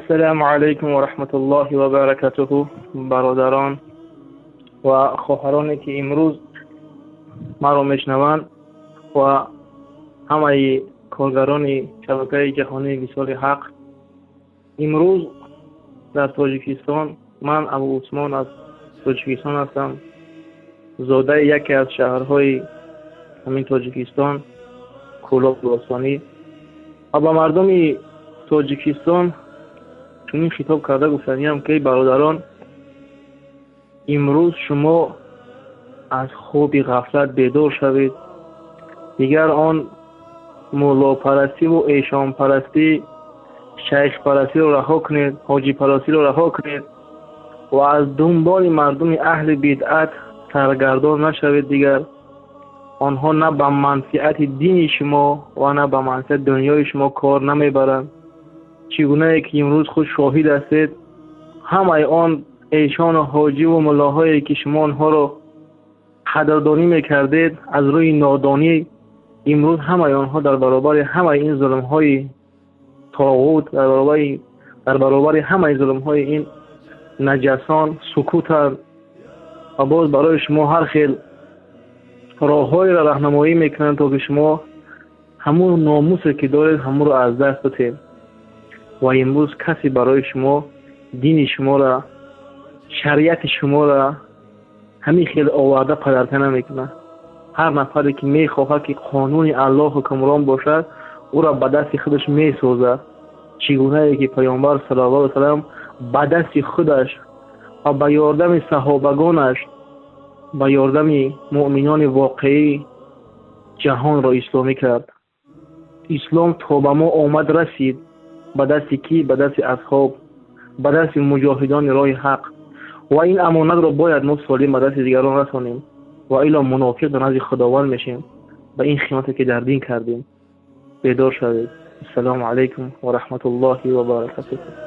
Ассалому алайкум ва раҳматуллоҳи ва баракатуҳу. Бародарон ва хоҳароне, ки имрӯз маро мешунаванд, ва ҳамаи коргарони шабакаи ҷаҳонии Висоли Ҳақ, имрӯз дар Тоҷикистон ман Абу Усмон аз Тоҷикистон ҳастам, зодаи яке аз шаҳрҳои ҳамин Тоҷикистон, Кӯлоб Бостонӣ, ва ба мардуми Тоҷикистон чунин хитоб карда гуфтаниям, ки бародарон, имрӯз шумо аз хоби ғафлат бедор шавед. Дигар он муллопарастиву эшонпарастӣ, шайхпарастиро раҳо кунед, ҳоҷипарастиро раҳо кунед ва аз дунболи мардуми аҳли бидъат саргардон нашавед. Дигар онҳо на ба манфиати дини шумо ва на ба манфиати дунёи шумо кор намебаранд. Чӣ гунае ки имрӯз худ шоҳид ҳастед, ҳамаи он эшону ҳоҷиву муллоҳое, ки шумо онҳоро қадрдонӣ мекардед, аз рӯи нодонӣ, имрӯз ҳамаи онҳо дар баробари ҳамаи ин зулмҳои тоғут, дар баробари ҳамаи зулмҳои ин наҷасон сукутанд ва боз барои шумо ҳар хел роҳҳоеро раҳнамоӣ мекунанд, то ки шумо ҳамун номусе, ки доред, ҳамонро аз даст бидиҳед. Ва имрӯз касе барои шумо дини шуморо, шариати шуморо ҳамин хел оварда падарка намекунад. Ҳар нафаре, ки мехоҳад, ки қонуни Аллоҳ ҳукмрон бошад, ӯро ба дасти худаш месозад. Чӣ гунае ки Паёмбар саллаллоҳу алайҳи васаллам ба дасти худаш ва ба ёрдами саҳобагонаш, ба ёрдами муъминони воқеӣ ҷаҳонро исломӣ кард. Ислом то ба мо омад расид ба дасти кӣ? Ба дасти асҳоб, ба дасти муҷоҳидони роҳи ҳақ. Ва ин амонатро бояд мо солим ба дасти дигарон расонем, ва илло мунофиқ дар назди Худованд мешем ба ин хиёнате, ки дар дин кардем. Бедор шавед. Ассалому алайкум ва раҳматуллоҳи ва баракатуҳ.